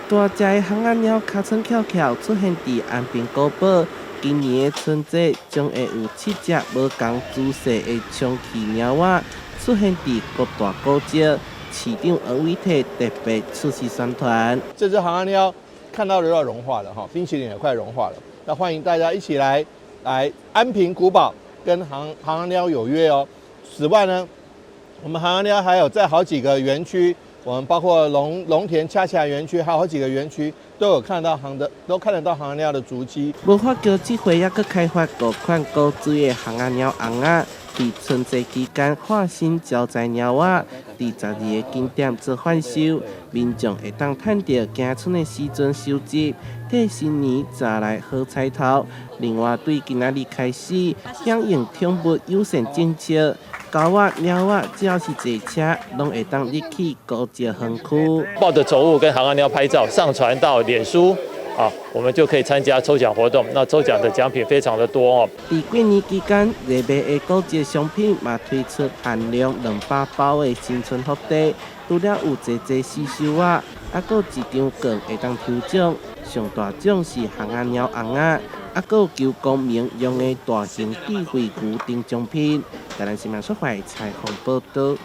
大隻的烘仔貓尻川翹翹出現佇安平古堡。今年的春節將會有七隻無仝姿勢的充氣貓仔出現佇各大古蹟。市長黃偉哲特別出席宣傳。這隻烘仔貓看到都要融化了哈，冰淇淋也快融化了。那歡迎大家一起來安平古堡跟烘仔貓有約哦。此外呢，我們烘仔貓還有在好幾個園區，我們包括龍田恰恰園區，還有好幾個園區都有看到烘的，都看得到烘仔貓的足跡。文化局這回猶閣開發五款古錐的烘仔貓甕仔，佇春節期間化身招財貓仔，佇12个景點做販售，民眾會當趁著驚春的時陣收集，替新年財來好彩頭。另外，對今仔日開始響應寵物友善政策，狗仔、貓仔只要是坐車，攏會當入去古蹟園區。抱著寵物跟烘仔貓拍照，上傳到臉書，啊，我們就可以參加抽獎活動。那抽獎的獎品非常的多哦。佇過年期間，熱賣的古蹟商品嘛推出限量200包的新春福袋，除了有濟濟刺繡仔，猶閣有一張券會當抽獎，上大獎是烘仔貓甕仔，猶閣有求功名用的大型智慧牛等獎品。台南新聞出發採訪報道。